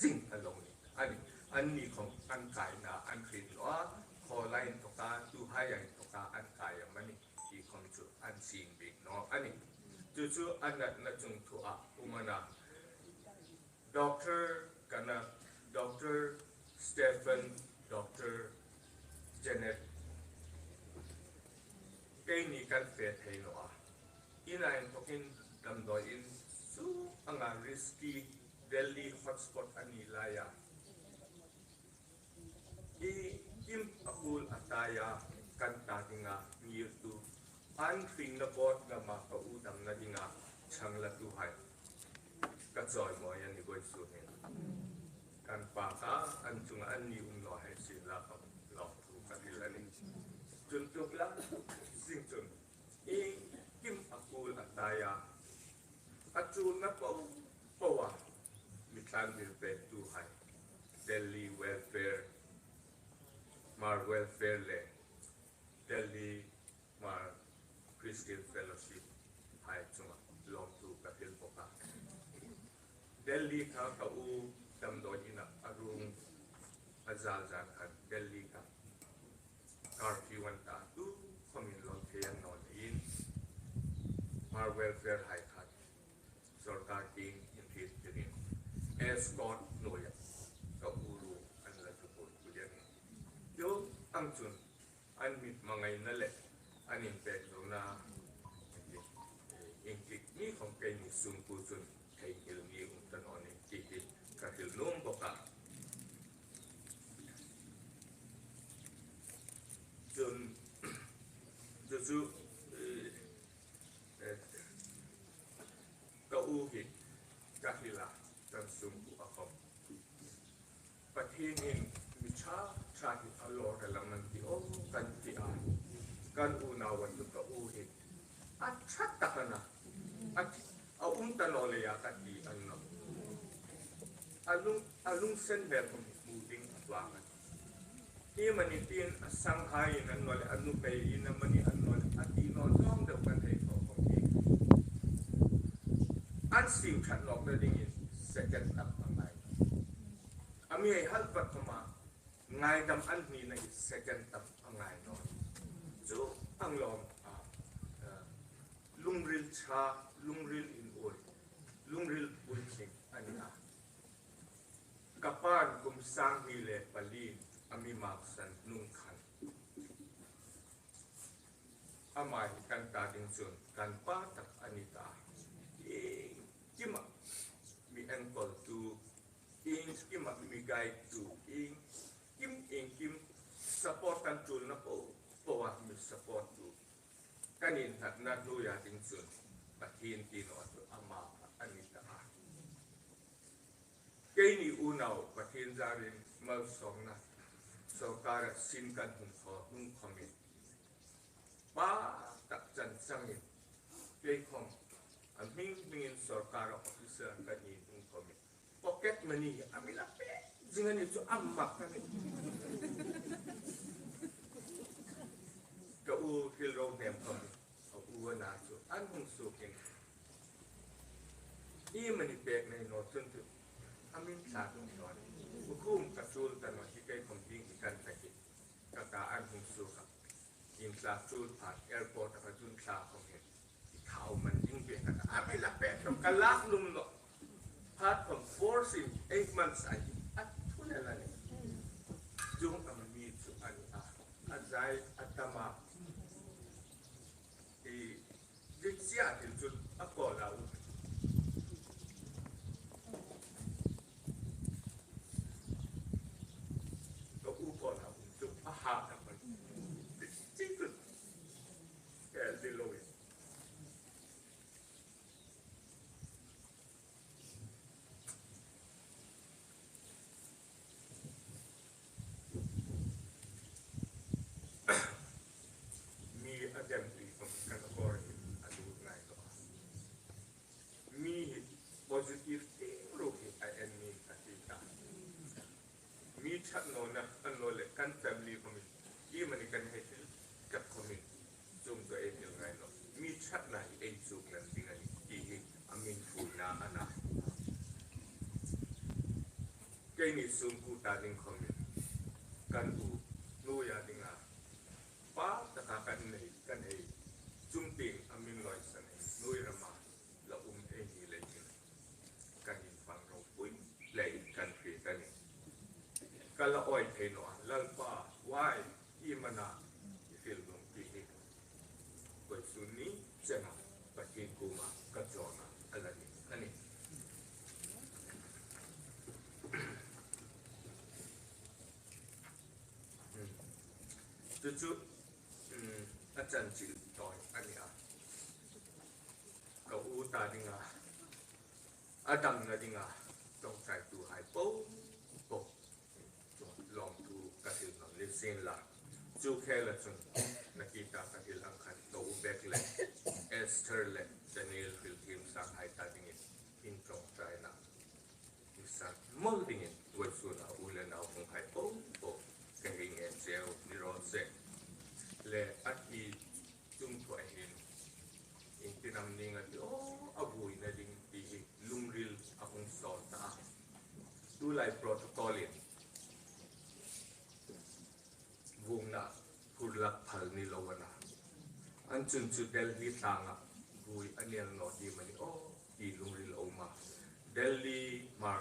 zing a lo ni a nih. Anni khawm an kaina an hriet naw a, khawlai inthawka, tuhai inthawka an kai am a ni ti khawm chu an siem bik naw a nih. Chu chu a natna chungthu a um a na. Doctor Kana, Doctor Stephen, Doctor Janet, keini kan fe thei naw a. Ina inthawkin damdawi in sung anga risky Delhi hotspot a ni laia, ieng kim a kul a taia kan ta dinga ngirtu, an hringna board lama ka u damna dinga chang latuhai ka chawimawi a ni vawisun hin. Kan pa kha an chunga anni um naw hai sien la ka lawmthu ka hril a nih. Chun tuklang zing chun ieng kim a kul a taia, a ṭulna po poa mi tlantir pektuhai, Delhi Welfare, Hmar Welfare le Delhi Hmar Christian Fellowship hai chunga lawmthu ka hril bawk a. Delhi kha ka u damdawi ina a rung a zal zan khan Delhi kha curfew an ta, tu khawmin lo thei an naw leiin, Hmar Welfare hai khan sawrkar tieng inhriettirin escort hnuoia ka u ruok an la ṭhu pui pui a nih. Chu ang chun an mithmangaina le an inpek zona, eh, iengtik ni khawm keini sungkuo chun theinghil ni um ta naw ni ti hi ka hril nuom bawk a. Chun, chu chu, eh, eh, ka u hi ka hril a, kan sungkuo a khawm. Pathienin mi ṭha ṭha hi a lawr a lam an ti aw kan ti a. Kan unau a chu ka u hi A ṭha tak a na. A, a um ta naw leia ka ti a ni nawh. A lung, a lungsen hmel khawm hmu ding a vang a nih. Iemani tiin a sanghai in a ni naw leh, a nuhmei in amani a ni naw leh, a ti naw zawng deu kan hei thaw khawm hi. An siem ṭhat nawkna dingin second tam a ngai. A mi hei hal vat khawma ngaidam an hnina hi second tam a ngai naw. Chu ang lawm a, a, lungril ṭha, lungril inuoi, lungril puitling a ni a. Ka pa'n kum sang hni le pali a mi maksan hnung khan, ama hi kan ta ding chun kan pa tak a ni ta. Iengkima mi enkawltu, iengkima mi guide-tu, iengkim, iengkim support kan ṭulna po poa mi support-tu, kan inhlatna hnuoia ding chun Pathien ti naw chu ama a ni ta a. Keini unau Pathien zarin malsawmna sawrkara sin kan hung thaw hnung khawmin, pa tak chan changin, kei khawm a hming hmingin sawrkara officer kan ni hnung khawmin, pocket money a mi la pek zing a ni chu a mak a nih. Ka u Hril Rohnem khawm, a u a na chu an hung sukin, iemani pek nei naw chun chu a min tla tum naw a nih. U khum ka tul ta naw hi, kei khawm ding hi kan ta hi. Ka ta an hung suk a. Intlak tul phat airport-a ka chun tla khawm hin, i thau man ding bek ka ta, a mi la pek khawm ka lak lum nawh. Phat khawm force-in eight months a hi a thun el a nih. Chuong ang mi chu a ni a. A zai a tam a. I Diksia thil chu a kawla um. Ka u kawla um chu a ha tak man. Diksia chu. Ka el dil lo in. Mi a dem ti khawm kan kawr hi a lut ngai tawh a. Mi hi positive thingruk hi a en ni a ti ta. Mi ṭhat nawna a ni naw leh kan family khawmin, iemani kan hei thil tak khawmin, chuong chu ei hril ngai nawh. Mi ṭhatna hi ei chukna ding a nih ti hi a min ṭhuoina a na. Keini sungkuo ta ding khawmin, kan u hnuoia dinga pa taka kan nei, kan hei, chuong tieng a min lawisan hei hnuoi rama la um ei ni leiin, kan inpang ropui leiin kan hriet a nih. Ka la awi thei naw a, Lalpa, why, iem a na i hril nuom ti hi. Vawisun ni chena Pathien kuoma ka zawna a la ni a nih. Chu chu, um, a chanchin tawi a ni a. Ka u ta dinga, a damna dinga ṭawngṭaituhai po po lawmthu ka hril ngam ni sien la. Chu khela chun nakie ta ka hril ang khan ka u Bek le Esther le Daniel hrilthiem sanghai ta dingin in ṭawngṭaina i san mawl dingin vawisuna u le nau hung hai po po ka hei ngen cheu ni raw se. Le a thi chung thu a hin, iengtin am ning a ti aw, a vuina ding ti hi lungril a hung sawl ta a. Tulai protocol-in vuongna phurlak phal ni lo a na. An chun chu Delhi tlanga vui a ni el naw ding am a ni aw ti lungril a um a. Delhi Hmar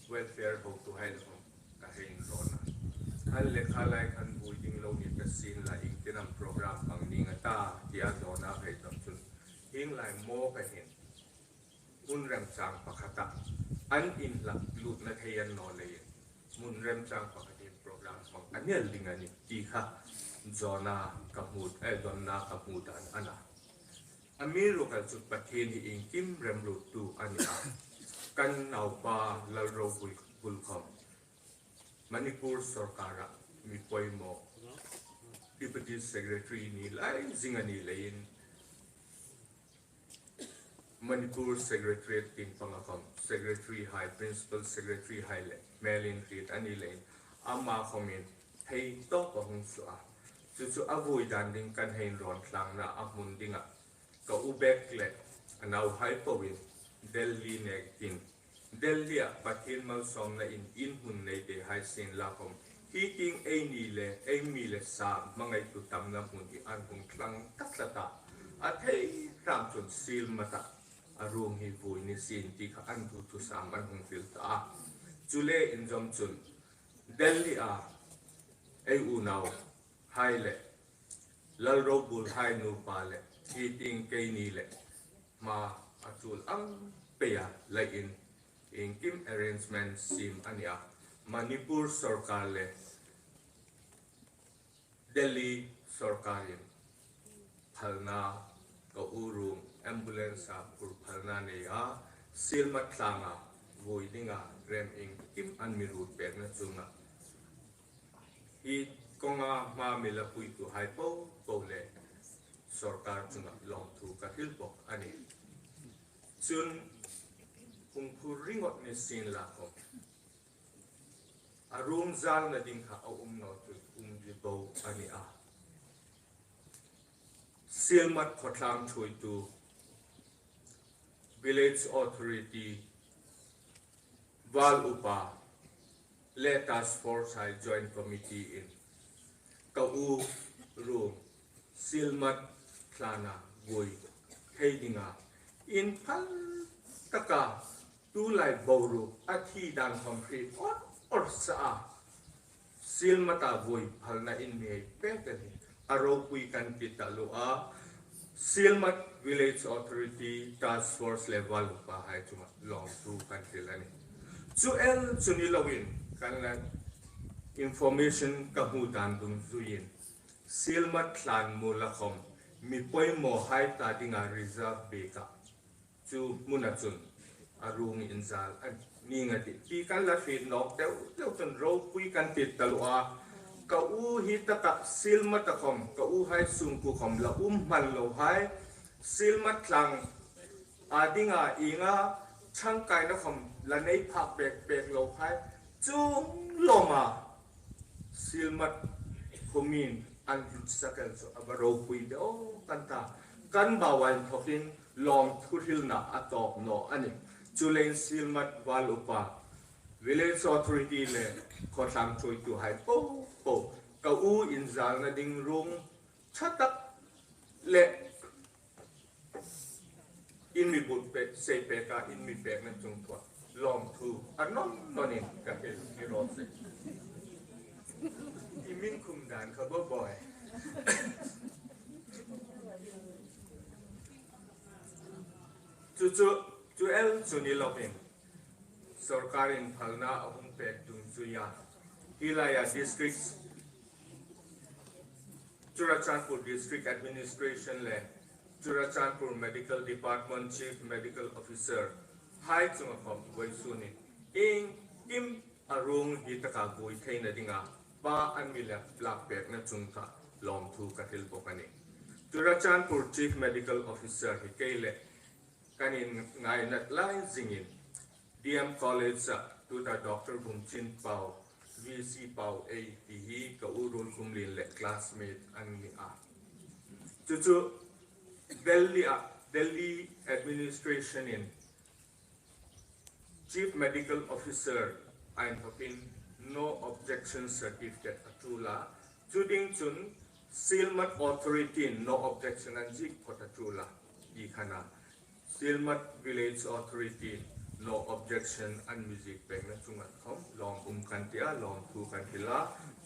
welfare hotuhai le khawm ka hei indawn a. An le kha lai khan vui ding lo ni ta sien la, iengtin am program hmang ning a ta tia dawnna hei dam chun, hieng lai maw ka hin hmun remchang pakhata an inhlak lutna thei a ni naw leiin, hmun remchang pakhatin program hmang a ni el ding a nih ti kha zawna ka hmu, eh, dawnna ka hmu dan a na. Amiruokchu Pathien hi iengkim remruottu a ni a. Kan naupa Lalrobul khawm Manipur sawrkara mi poimaw Deputy Secretary ni lai zing a ni leiin, Manipur Secretariat tieng panga khawm, Secretary hai, Principal Secretary hai le hmel inhriet a ni leiin, ama khawmin thei tawp a hung suo a. Chu chu a vui dan ding kan hei inrawn tlangna a hmun dingah, ka u bek le a nauhai poin Delhi nekin, Delhi-a Pathien malsawmna in, in hmun nei te hai sien la khawm, hi tieng eini le, ei mi le sa hmangaitu tamna hmun hi an hung tlang tak tlat a. A thei hram chun Silmata a ruong hi vui ni sien ti kha an thu thusam an hung hril ta a. Chu le inzawm chun Delhi-a ei unau hai le Lalrobul hai nupa le, hi tieng keini le hma a tul ang peia, la in, iengkim arrangement siem a ni a. Manipur sorkar le Delhi sorkarin phalna, ka u ruong ambulance-a phur phalna nei a, Silmat tlanga vui dinga rem iengkim an mi ruot pekna chunga, hi kawnga hma mi lapuituhai popo le sorkar chunga lawmthu ka hril bawk a nih. Chun hung phur ringawt ni sien la khawm, a ruong zalna ding kha a um naw chu um ri bo a ni a. Silmat khawtlang thuoitu, Village Authority, Val Upa le Task Force hai Joint Committee in ka u ruong Silmat tlana vui thei dinga inphal taka tulai boruok a thi dan khawm hriet awr awr sa a, Silmata vui phalna in mi hei pek a ni. A ropui kan ti taluo a, Silmat Village Authority, Task Force le Val Upa hai chunga lawmthu kan hril a nih. Chu el chu ni loin kan la information ka hmu dan dungzuiin, Silmat tlan mula khawm mi poimaw hai ta dinga reserve biekin chu hmuna chun a ruong inzal a ning a tih ti kan la hriet nawk deu deu chun ropui kan ti taluo a. Ka u hi taka Silmata khawm, ka u hai sungkuo khawm la um hman lo hai, Silmat tlang a dinga ienga changkaina khawm la nei phak bek bek lo hai, chuong lawma Silmat khuomin an hlut sak el chu a va ropui deu kan ta. Kan bau a inthokin lawmthu hrilna a tawp naw a nih. Chuleiin Silmat Val Upa, Village Authority le khawtlang thuoituhai popo, ka u inzalna ding ruong ṭha tak le in mi buotsai peka, in mi pekna chungthua lawmthu a nawn nawnin ka hril ni raw se. I min khum dan kha bo boi. Chu chu, chu el chu ni loin sorkarin phalna a hung pek dungzuia hi laia district, Churachandpur District Administration le Churachandpur Medical Department Chief Medical Officer hai chunga khawm vawisun hin iengkim a ruong hi taka vui theina dinga pa an mi lak pekna chung kha lawmthu ka hril bawk a nih. Churachandpur Chief Medical Officer hi kei le kan inngaina lai zingin D M College-a tuta Doctor Bumchin Pau, V C Pau ei ti hi ka u Ruolkhumlien le classmate an ni a. Chu chu Delhi-a, Delhi administration-in Chief Medical Officer a inthawkin no objection certificate a ṭul a. Chu ding chun Silmat Authority-in no objection an ziek phawt a ṭul a, ti kha a nih. Silmat Village Authority no objection an mi ziek pekna chunga khawm lawm um kan ti a, lawmthu kan hril a.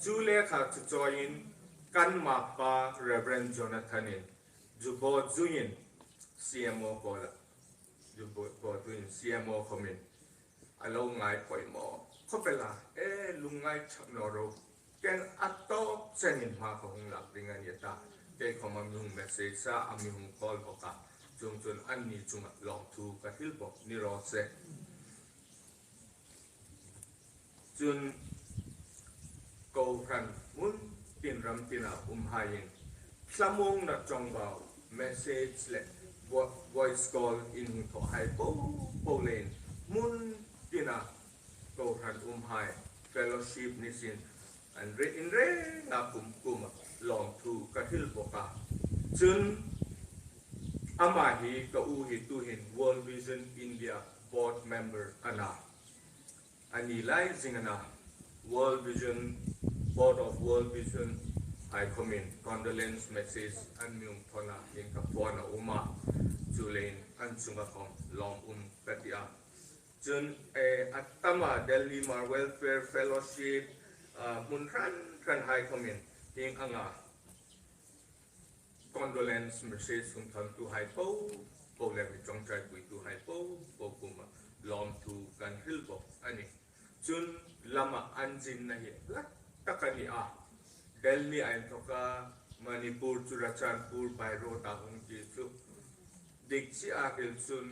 Chu lekha chu chawiin kan mapa Reverend Jonathan-in zu baw zuiin C M O kawla, zu baw, baw zuiin C M O khawmin a lo ngai poimaw khawp el a, e, lungngai chak naw ro, kei'n a tawp chenin hma ka hung lak ding a ni ta. Kei khawm a mi hung message a, a mi hung call bawk a. Chuongchun anni chunga lawmthu ka hril bawk ni raw se. Chun kohran hmun tin ram tina umhaiin thlamuongna ṭawngbau message le vo-, voice call in hung thaw hai po po leiin hmun tina kohran umhai fellowship ni sin an re in renga kum kuma lawmthu ka hril bawk a. Chun ama hi ka u hi tuhin World Vision India board member a na. A ni lai zing a na, World Vision, Board of World Vision hai khomin condolence message an mi hung thawn a, in ka phone a um a, chuleiin an chunga khom lawm um ka ti a. Chun, eh, a tama Delhi Hmar Welfare Fellowship, ah, hmun hran hran hai khomin hieng anga condolence message hung thawntuhai po po le mi ṭawngṭaipuituhai po po kuma lawmthu kan hril bawk a nih. Chun lama an zinna hi hlat tak a ni a. Delhi a inthawka Manipur, Churachandpur by road a hung ti chu dik chie a hril chun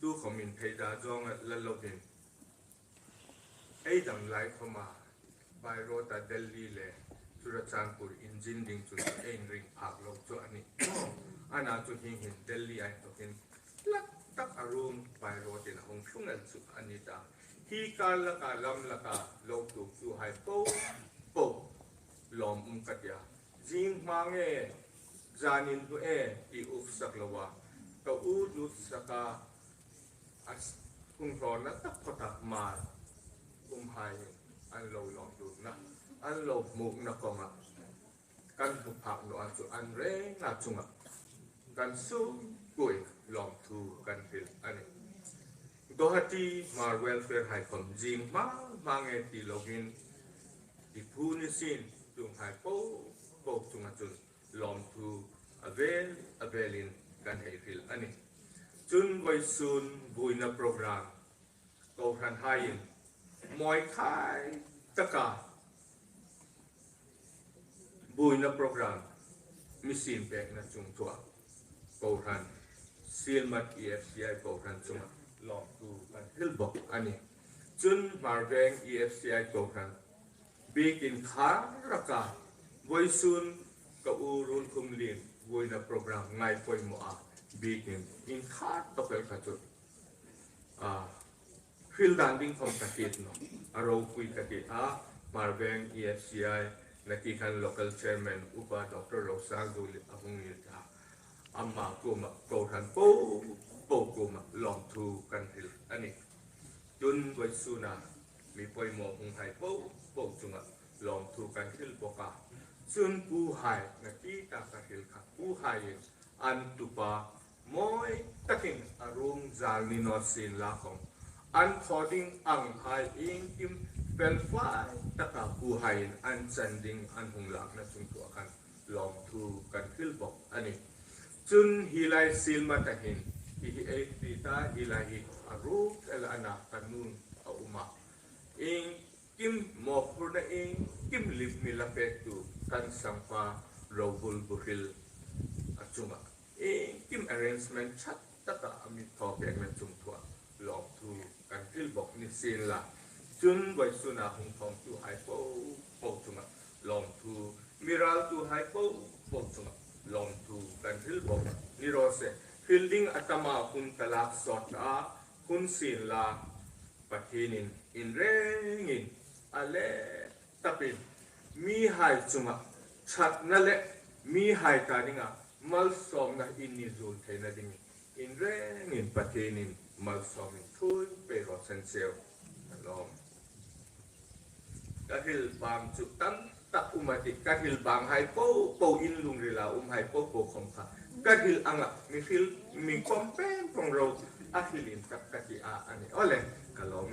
tu khomin theida zawnga la lovin ei dam lai khoma by road a Delhi le Churachandpur inzin ding chu ei ring phak lo chu a nih. Ana chu hieng hin Delhi a inthawkin hlat tak a ruong by road in a hung thlung el chu a ni ta. Hi kar laka lam laka lo tuoktuhai po po lawm um ka ti a. Zing hma nge, zanin hnu e ti ufsak lo a, ka u lutsak a, a s-, hung hlawna tak phawta Hmar umhai an lo lawm lutna, an lo hmukna kawnga kan hmu phak naw a chu an renga chunga kan sungkuoin lawmthu kan hril a nih. Guwahati Hmar Welfare hai khom zing hma hma nge ti lovin, i phu ni sin tunghai po po chunga chun lawmthu a vel a velin kan hei hril a nih. Chun vawisun buoina program kohranhaiin mawi khai taka buoina program mi siem pekna chungthua kohran Sielmat E F C I kohran chunga lawmthu kan hril bawk a nih. Chun Hmarveng E F C I kohran biekin khar raka vawisun ka u Ruolkhumlien buoina program ngai pawimawha biekin inkhar tawk el kha chu, a, hril dan ding khom ka hriet nawh. A ropui ka ti a, Hmarveng E F C I nakie khan local chairman Upa Doctor Rosangzuli a hung ni ta. Ama kuoma kohran po po kuoma lawmthu kan hril a nih. Chun vawisuna mi pawimaw hunghai po po chunga lawmthu kan hril bawk a. Chun puhai, nakie taka hril kha, puhaiin an tupa mawi takin a ruong zal ni naw sien la khom, an thaw ding anghai iengkim felfai taka puhaiin an chan ding an hung lakna chungthua khan lawmthu kan hril bawk a nih. Chun hi lai Sielmata hin, hi hi ei ti ta, hi lai hi a ruk el a na, ka nun a um a. Iengkim mawphurna iengkim lip mi la pektu kan sangpa Robul Buhril a chunga iengkim arrangement ṭha taka a mi thaw pekna chungthua lawmthu kan hril bawk ni sien la. Chun vawisuna hung thawmtuhai po po chunga lawmthu, mi raltuhai po po chunga lawmthu kan hril bawk ni raw se. Hril ding a tam a, hun ka lak sawt a, hun sien la, Pathienin in rengin a let tapin mihai chunga ṭhatna le mihai ta dinga malsawmna in ni zuol theina dingin in rengin Pathienin malsawmin ṭhuoi pei raw se. Ka lawm. Ka hril bang chu tam tak um a tih, ka hril banghai po po, in lungrila umhai po po khom kha ka hril anga mi hril, mi kawm peng pawng ro a hril intak ka ti a, a nih. Awle, ka lawm.